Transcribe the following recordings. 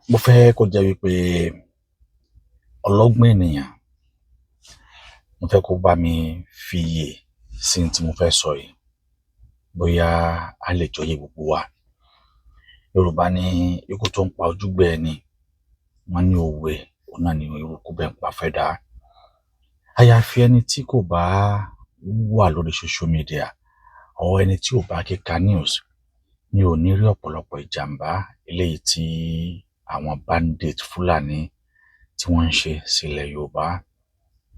Mo fẹ́ kó jẹ́ wípé ọlọ́gbọ́n ènìyàn, mo fẹ́ kó bá mi fiyè sí n tí mo fẹ́ sọ yìí, bóyá a lè jọ yé gbogbo wa. Yorùbá ní ikú tó ń pa ojúgbà ẹni, wọ́n ní òwe, òun náà ni irú ikú bẹ́ẹ̀ ń pa fẹ́dà. Àyàfi ẹni tí kò bá wà lórí social media or ẹni tí ò bá kíka news ni ò ní rí ọ̀pọ̀lọpọ̀ ìjàmbá eléyìí tí àwọn bandit Fúlàní tí wọ́n ń ṣe sílẹ̀ Yorùbá,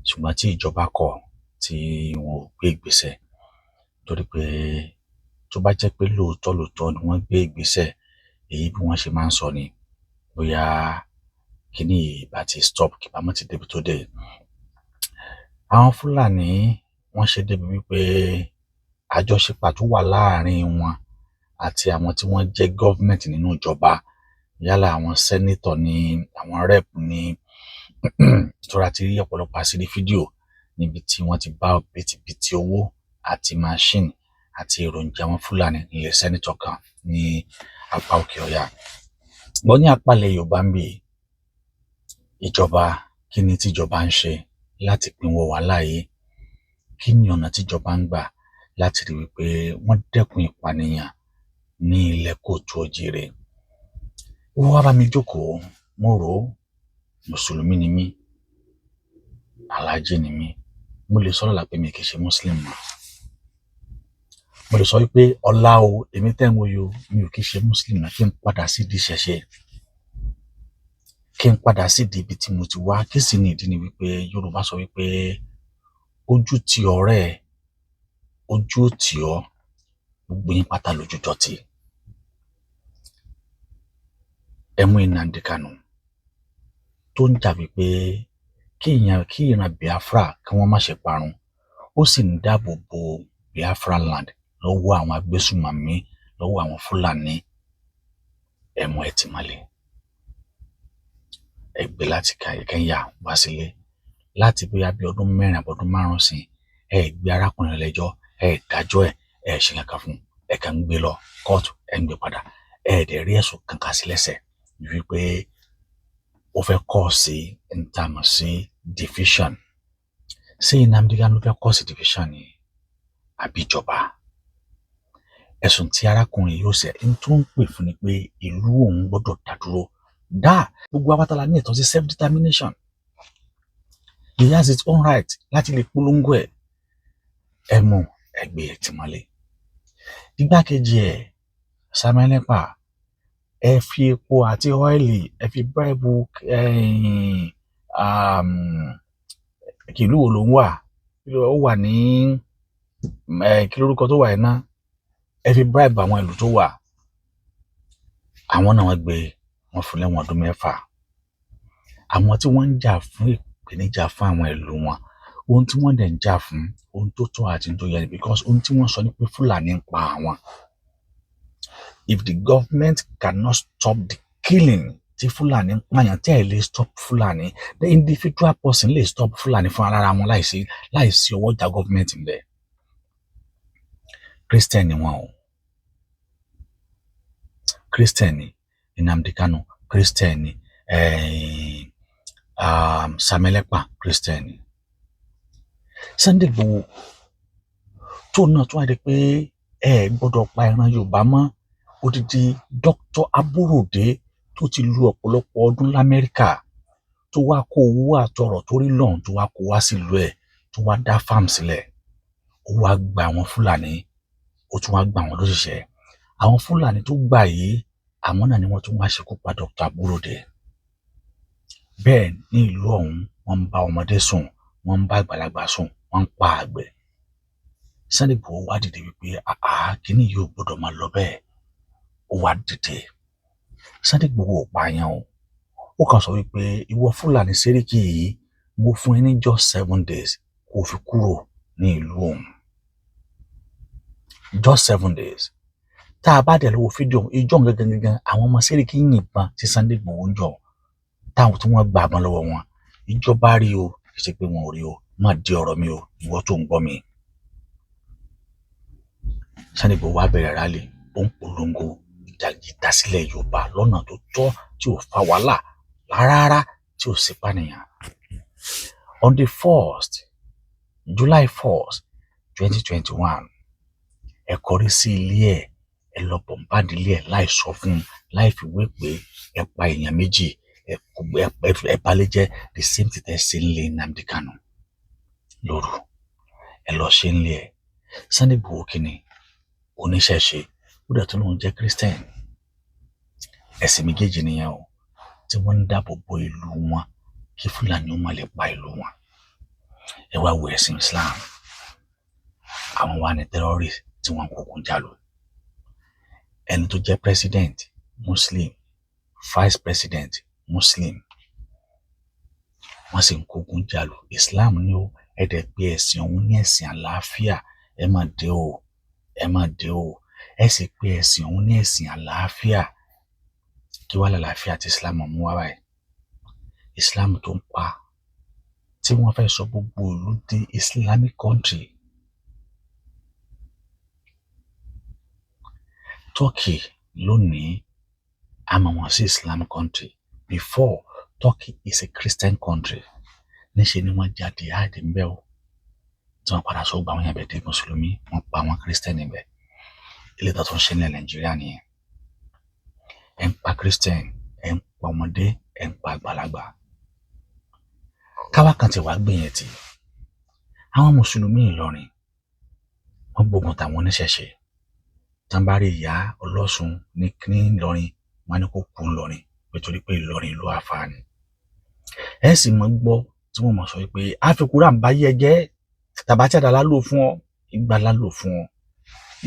ṣùgbọ́n tí ìjọba kọ̀ tí wọn ò gbé ìgbésẹ̀, torí pé tó bá jẹ́ pé lóòótọ́ lóòótọ́ ni wọ́n gbé ìgbésẹ̀ èyí bí wọ́n ṣe máa ń sọ ni, bóyá kíní yìí bá ti stop, kì bá má ti débi tó dé yìí. Àwọn Fúlàní wọ́n ṣe débi wípé àjọṣepọ̀ tó wà láàrin wọn àti àwọn tí wọ́n jẹ́ government nínú ìjọba, yálà àwọn senator ni, àwọn rep ni, torí a ti rí ọ̀pọ̀lọpọ̀ àṣírí fídíò níbi tí wọ́n ti bá bìtìbìtì owó àti machine àti èròjà àwọn Fúlàní nílé senator kan ní apá òkè ọya. Ṣùgbọ́n ní apá ilẹ̀ Yorùbá ńbí, ìjọba, kí ni tíjọba ń ṣe láti pinwọ́ wàhálà yìí? Kí ni ọ̀nà tíjọba ń gbà láti rí wípé wọ́n dẹ́kun ìpànìyàn ní ilẹ̀ kóòtù òjíire? Ó wá bá mi jókòó, mo rò ó, mùsùlùmí ni mí, aláàjì ni mí, mo lè sọ lọ́la pé mi kì í ṣe muslim mọ́. Mo lè sọ wípé ọ̀la o, èmi tẹ́ ń wo yìí o, mi ò kì í ṣe muslim mọ́, kí n padà sídìí ìṣẹ̀ṣe, kí n padà sídìí ibi tí mo ti wá. Kí sì ni ìdí ni wípé Yorùbá sọ wípé ojú ti ọ̀rẹ́ ẹ, ojú ò tì ọ́, gbogbo yín pátá lójú jọ tì. Ẹ mú Nnamdi Kanu tó ń jà wípé kí ìyàn kí ìran Biafra kí wọ́n má ṣe parun, ó sì ń dáàbò bo Biafra land lọ́wọ́ àwọn agbésùmọ̀mí, lọ́wọ́ àwọn Fúlàní. Ẹ mú ẹ tì mọ́lé, ẹ gbé láti Kenya wá sílé láti bóyá bí ọdún 4 àbọ̀dún 5 sí, ẹ gbé arákùnrin lẹ́jọ́, ẹ dájọ́ ẹ, ẹ ṣe kankan fún ẹ, kàn ń gbé lọ kóòtù, ẹ ń gbé padà, ẹ dẹ̀ rí ẹ̀sùn kankan sí lẹ́sẹ̀ wípé ó fẹ́ cause n tá a mọ̀ sí division. Ṣé Nnamdi Kanu fẹ́ cause division ni àbí ìjọba? Ẹ̀sùn tí arákùnrin yóò ṣe ń tó ń pè fún ni pé ìlú òun gbọ́dọ̀ dá dúró dá. Gbogbo wa pátá la ní ẹ̀tọ́ sí self determination. He has his own right láti lè polongo ẹ̀. Ẹ mú, ẹ gbé ẹ tì mọ́lé. Igbákejì ẹ̀, Samuel Ekpa, ẹ fi epo àti oil, ẹ fi bribe kí ìlú wo ló ń wà, ó wà ní kí lórúkọ tó wà yìí ná, ẹ fi bribe àwọn ìlú tó wà, àwọn náà wọ́n gbé wọ́n fún lẹ́wọ̀n ọdún 6. Àwọn tí wọ́n ń jà fún ìpèníjà fún àwọn ìlú wọn, ohun tí wọ́n dẹ̀ ń jà fún, ohun tó tọ́ àti tó yẹ ni, because ohun tí wọ́n sọ ni pé Fúlàní ń pa àwọn. If the government cannot stop the killing tí Fúlàní ń pààyàn, tí ẹ lè stop Fúlàní, the individual person lè stop Fúlàní fún ara wọn láìsí ọwọ́ ìjà government ń bẹ. Christian ni wọn o, Christian ni Nnamdi Kanu, Christian ni Samuel Ekpa, Christian ni Sunday Igboho tó náà tún wá di pé ẹ gbọ́dọ̀ pa ìran Yorùbá mọ́. Odidi Dr. Aborode tó ti lu ọ̀pọ̀lọpọ̀ ọdún lamẹ́ríkà, tó wá kó owó àtọrọ̀ tó rí lọ́hùn, tó wá kó wá sílùú ẹ̀, tó wá dá farm sílẹ̀, ó wá gba àwọn Fúlàní, ó tún wá gba àwọn lóṣìṣẹ́. Àwọn Fúlàní tó gbà yìí, àwọn náà ni wọ́n tún wá ṣekú pa Dr. Aborode. Bẹ́ẹ̀ ní ìlú ọ̀hún, wọ́n ń bá ọmọdé sùn, wọ́n ń bá àgbàlagbà sùn, wọ́n ń pa àgbẹ̀. Sunday Igboho wá dìde wípé àá, kíní yìí ò gbọ́dọ̀ máa lọ bẹ́ẹ̀. Ó wá dìde. Sunday Igboho ò pààyàn o, ó kàn sọ wípé ìwọ Fúlàní Sẹ́ríkì yìí, mo fún ẹ ní just 7 days kó o fi kúrò ní ìlú òun, just 7 days. Tá a bá dẹ̀ lọ́wọ́ fídíò ìjọ gangan gangan, àwọn ọmọ Sẹ́ríkì yìnbọn sí Sunday Igboho ń jọ táwọn tí wọ́n gbà àbọ̀n lọ́wọ́ wọn. Ìjọba rí o, kì í ṣe pé wọn ò rí o. Má di ọ̀rọ̀ mi o, ìwọ tó ń gbọ́ mi. Sunday Igboho wá bẹ̀rẹ̀ rally, ó ń polongo. Ìdásílẹ̀ Yorùbá lọ́nà tó tọ́, tí ò fa wàhálà rárá, tí ò sí pànìyàn. On the first, July 1st, 2021, ẹ kọrí sí ilé ẹ̀, ẹ lọ bombard ilé ẹ̀ láì sọ fún un, láì fìwé pé, ẹ pa èèyàn 2, ẹ balẹ̀ jẹ́. The same thing tẹ́ ṣe ń lé Nnamdi Kanu lóru, ẹ lọ ṣe ń lé ẹ. Sunday Igboho, kínní oníṣẹ̀ṣe, ó dẹ̀ tún lóun jẹ́ Christian. Ẹ̀sìn méjèèjì nìyẹn o tí wọ́n ń dáàbò bo ìlú wọn kí Fúlàní ó má lè pa ìlú wọn. Ẹ wá wo ẹ̀sìn Islam, àwọn wa ní terrorist tí wọ́n ń kógun jálù. Ẹni tó jẹ́ president, Muslim, vice president, Muslim, wọ́n sì ń kógun jálù Islam ní o. Ẹ dẹ̀ pé ẹ̀sìn ọ̀hún ní ẹ̀sìn àlàáfíà. Ẹ má dé o, ẹ má dé o. Ẹ sì pé ẹ̀sìn ọ̀hún ní ẹ̀sìn àlàáfíà. Kí wàá làlàáfíà tí Islam mú wá báyìí? Islam tó ń pa, tí wọ́n fẹ́ sọ gbogbo ìlú di Islamic country. Turkey lónìí, a mọ̀ wọ́n sí Islam country. Before, Turkey is a Christian country. Níṣẹ́ ni wọ́n jáde áàdì ńbẹ́ o, tí wọ́n padà sọ gba àwọn yẹn bẹ̀ dé mùsùlùmí, wọ́n pa àwọn Christian níbẹ̀. Ilé tó tún ṣe ní Nàìjíríà nìyẹn. Ẹ̀ ń pa Christian, ẹ̀ ń pa ọmọdé, ẹ̀ ń pa àgbàlagbà. Káwá kan ti wá gbìyànjú tí àwọn mùsùlùmí Ìlọrin, wọ́n gbógun tàwọn oníṣẹ̀ṣe. Tán bá rí ìyá ọlọ́sùn ní Ìlọrin, wọ́n á ní kó kú Ìlọrin, nítorí pé Ìlọrin ìlú àfáà ni. Ẹ sì mọ́ gbọ́ tí wọ́n mọ̀ sọ pé àfikúrà ń bá yẹ jẹ́ tàbátì àdàlá lò fún ọ, ìgbà lá lò fún ọ.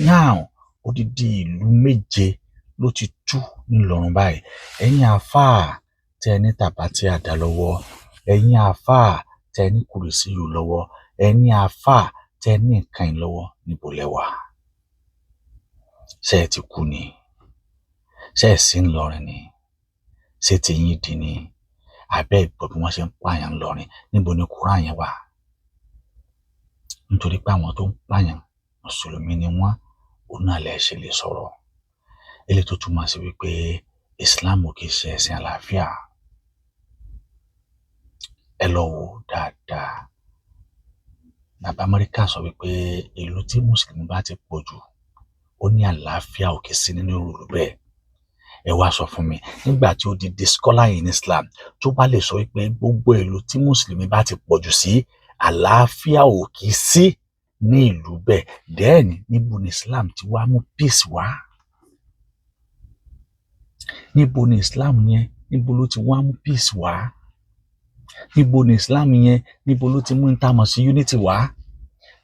Now, odidi ìlú 7 ló ti tú ńìlọrin báyìí. Ẹ̀yin àáfàá tẹ́ ẹ ní tàbátì àdá lọ́wọ́, ẹ̀yin àáfàá tẹ́ ẹ ní kùrìsíyù lọ́wọ́, ẹ̀yin àáfàá tẹ́ ẹ ní nǹkan yìí lọ́wọ́, níbo lẹ wà? Ṣé ẹ ti kú ni? Ṣé ẹ sí ńlọrin ni? Ṣé tiyín di ni? Àbẹ́ ẹ gbọ́ bí wọ́n ṣe ń pààyàn ńlọrin? Níbo ni Kùránì yẹn wà? Nítorí pé àwọn tó ń pààyàn, mùsùlùmí ni wọ́n, òun náà lẹ ṣe lè sọ̀rọ̀. Eléyìí tó túmọ̀ sí wípé Islam ò kì í ṣe ẹ̀sìn àlàáfíà. Ẹ lọ wò dáadáa. Bàbá Amẹ́ríkà sọ wípé ìlú tí mùsùlùmí bá ti pọ̀ jù, ó ní àlàáfíà ò kì í sí nínú ìlú bẹ́ẹ̀. Ẹ wá sọ fún mi, nígbà tí ó di the scholar in Islam tó bá lè sọ wípé gbogbo ìlú tí mùsùlùmí bá ti pọ̀ jù sí, àlàáfíà ò kì í sí ní ìlú bẹ́ẹ̀, then níbo ni Islam ti wá mú peace wá? Níbo ni Islam yẹn, níbo ló ti wá mú peace wá? Níbo ni Islam yẹn, níbo ló ti mú ní tá a mọ̀ sí unity wá?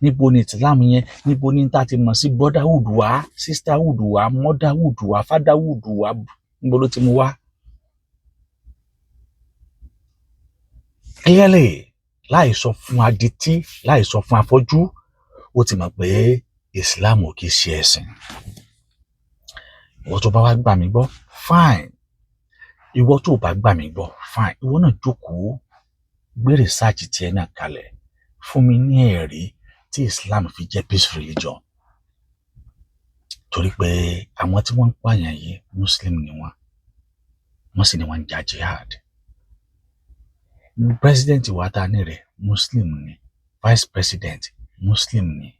Níbo ni Islam yẹn, níbo ni tá a ti mọ̀ sí brotherhood wá, sisterhood wá, motherhood wá, fatherhood wá? Níbo ló ti mú wá? Clearly, láì sọ fún adití, láì sọ fún afọ́jú, ó ti mọ̀ pé Islam ò kì í ṣe ẹ̀sìn. Ìwọ tó bá wá gbà mí gbọ́, fine. Ìwọ tó bá gbà mí gbọ́, fine. Ìwọ náà jókòó, gbé research tiẹ̀ náà kalẹ̀, fún mi ní ẹ̀rí tí Islam fi jẹ́ peace religion. Torí pé àwọn tí wọ́n ń pààyàn yìí, Muslim ni wọ́n, wọ́n sì ní wọ́n ń jà jihad. President wa ta ní rẹ̀, Muslim ni, vice president, Muslim ni.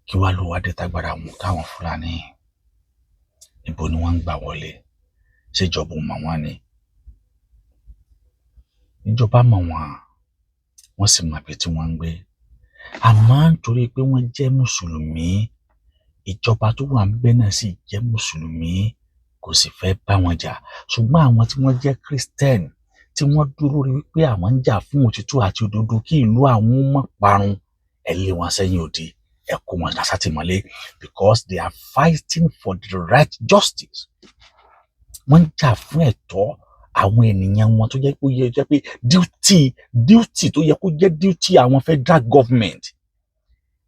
Kí wàá ló wá dé tágbára wọn káwọn Fúlàní? Níbo ni wọ́n ń gbà wọlé? Ṣèjọba ò mọ̀ wọ́n ni? Ìjọba mọ̀ wọ́n, wọ́n sì mọ ibi tí wọ́n ń gbé. Àmọ́ nítorí pé wọ́n jẹ́ mùsùlùmí, ìjọba tó wà ńbẹ̀ náà sì jẹ́ mùsùlùmí, kò sì fẹ́ bá wọn jà. Ṣùgbọ́n àwọn tí wọ́n jẹ́ Christian, tí wọ́n dúró lórí wípé àwọn ń jà fún òtítọ́ àti òdodo kí ìlú àwọn má parun, ẹ lé wọn sẹ́yìn odi, ẹ kó wọn sátìmọ́lé, because they are fighting for the right justice. Wọ́n ń jà fún ẹ̀tọ́ àwọn ènìyàn wọn tó jẹ́ pé ó yẹ jẹ́ pé duty tó yẹ kó jẹ́ duty àwọn federal government,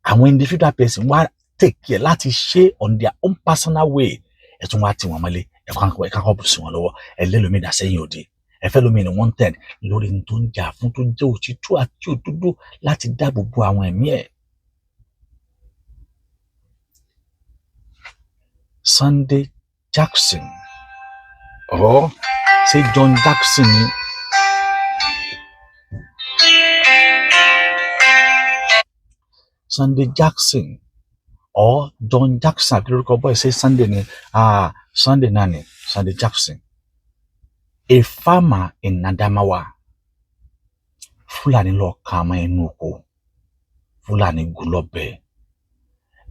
àwọn individual person wá take care láti ṣe on their own personal way. Ẹ tún wá tì wọ́n mọ́lé, ẹ kàn bù sí wọn lọ́wọ́, ẹ lé lómi dà sẹ́yìn òde, ẹ fẹ́ lómi ní wanted lórí ní tó ń jà fún tó jẹ́ òtítọ́ àti òdodo láti dáàbò bo àwọn ẹ̀mí ẹ̀. Sunday Jackson or ṣé John Jackson ni? Sunday Jackson or John Jackson, àbí lórúkọ boy, ṣé Sunday ni? Ah, Sunday náà ni, Sunday Jackson, a farmer in Adamawa. Fúlàní lọ ka ọmọ inú oko, Fúlàní gún lọ́bẹ.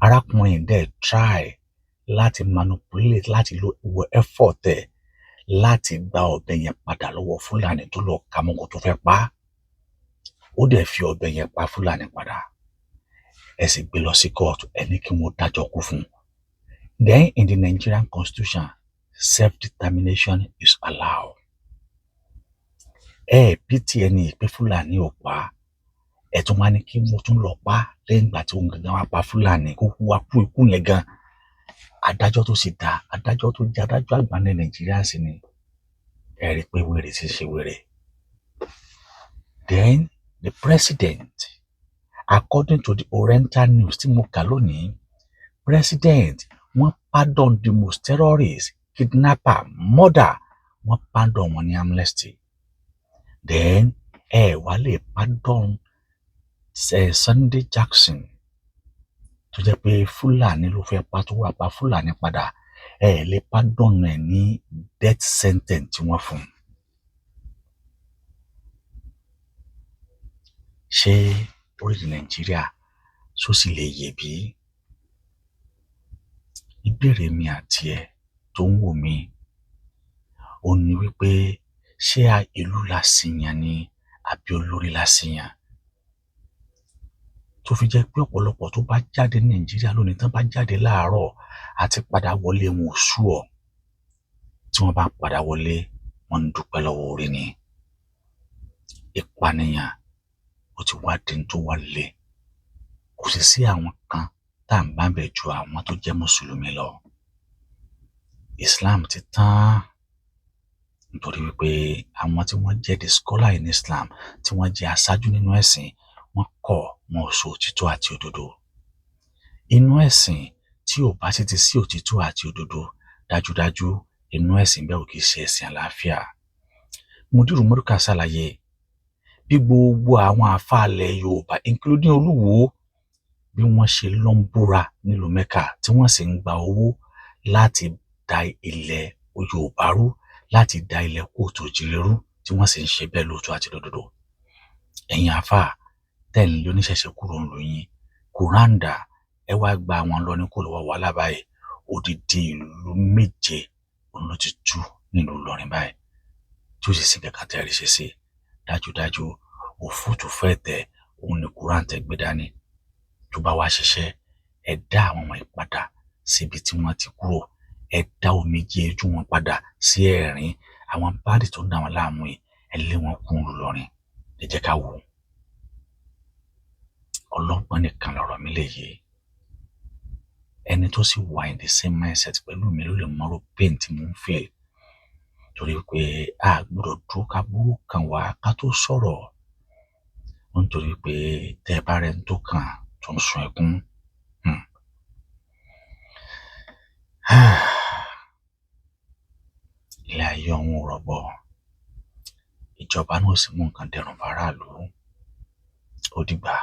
Arákùnrin dẹ̀ try láti manipulate, láti lo effort ẹ̀ láti gba ọ̀bẹ yẹn padà lọ́wọ́ Fúlàní tó lọ ka mọ́kò tó fẹ́ pa á. Ó dẹ̀ fi ọ̀bẹ yẹn pa Fúlàní padà. Ẹ sì gbé lọ sí kóòtù, ẹ ní kí wọ́n dájọ́ kú fún un. Then in the Nigerian constitution, self-determination is allowed. Ẹ pity ẹni pé Fúlàní ò pa á, ẹ tún wá ní kí wọ́n tún lọ pa á lẹ́yìn ìgbà tí òun gangan wá pa Fúlàní, kó kú wá kú ikú yẹn gan. Adájọ́ tó sì dá adájọ́ tó jẹ́ adájọ́ àgbà ní Nàìjíríà sì ni. Ẹ rí i pé wèrè ti ṣe wèrè. Then the president, according to the Oriental News tí mo kà lónìí, president wọ́n pardon the most terrorist, kidnapper, murder, wọ́n pardon wọn ní amnesty. Then ẹ wá lè pardon Sunday Jackson tó jẹ́ pé Fúlàní ló fẹ́ pa, tó wà pa Fúlàní padà, ẹ lè pardon ẹ ní death sentence tí wọ́n fún un. Ṣé orílẹ̀ Nàìjíríà ṣó sì lè yè bí? Ìbéèrè mi àti ẹ tó ń wò mí ó ní wípé ṣé ìlú la sì yàn ni àbí olórí la sì yàn? Tó fi jẹ́ pé ọ̀pọ̀lọpọ̀ tó bá jáde ní Nàìjíríà lónìí, tán bá jáde láàárọ̀ àti padà wọlé wọn ò sú ọ. Tí wọ́n bá padà wọlé, wọ́n ń dúpẹ́ lọ́wọ́ orí ni. Ìpànìyàn ó ti wá di tó wá le. Kò sì sí àwọn kan tá à ń bá bẹ̀ ju àwọn tó jẹ́ mùsùlùmí lọ. Islam ti tán nítorí wípé àwọn tí wọ́n jẹ́ the scholar in Islam, tí wọ́n jẹ́ aṣáájú nínú ẹ̀sìn, wọ́n kọ̀, wọn ò sọ òtítọ́ àti òdodo. Inú ẹ̀sìn tí ò bá sì ti sí òtítọ́ àti òdodo, dájúdájú inú ẹ̀sìn bẹ́ẹ̀ ò kì í ṣe ẹ̀sìn àlàáfíà. Mudiru Murka ṣàlàyé bí gbogbo àwọn àáfàá ilẹ̀ Yorùbá, including Olúwo, bí wọ́n ṣe lọ ń búra nílùú Mẹ́kà, tí wọ́n sì ń gba owó láti da ilẹ̀ Yorùbá rú, láti da ilẹ̀ kóòtù òjìrè rú, tí wọ́n sì ń ṣe bẹ́ẹ̀ lóòótọ́ àti lódodo. Ẹ̀yin àáfàá tẹ́ ń lé oníṣẹ̀ṣe kúrò ńlùú yín, Quran dà? Ẹ wá gba àwọn lọ ní kó lọ́wọ́ wàhálà báyìí. Odidi ìlú méje òun ló ti tú nílùú Ìlọrin báyìí tí ó sì sí kankan tẹ́ rí ṣe sí. Dájúdájú òfútù fẹ́ tẹ̀ òun ni Quran tẹ́ gbé dání. Tó bá wá ṣiṣẹ́, ẹ dá àwọn ọmọ yìí padà síbi tí wọ́n ti kúrò, ẹ dá omijé ojú wọn padà sí ẹ̀rín. Àwọn báàdì tó ń dà wọ́n láàmú yìí, ẹ lé wọn kúrò Ìlọrin. Ẹ jẹ́ ká wò ó. Ọlọ́gbọ́n nìkan lọ̀rọ̀ mi lè yé. Ẹni tó sì wà in the same mindset pẹ̀lú mi ló lè mọrú pain tí mò ń feel, torí pé a gbọ́dọ̀ dúró ká burú kan wá ká tó sọ̀rọ̀, nítorí pé tẹ́ ẹ bá rẹni tó kàn tó ń sun ẹkún, ilé ayé ọ̀hún ò rọgbọ. Ìjọba náà ò sì mú nǹkan dẹrùn fáráàlú. Ó dìgbà.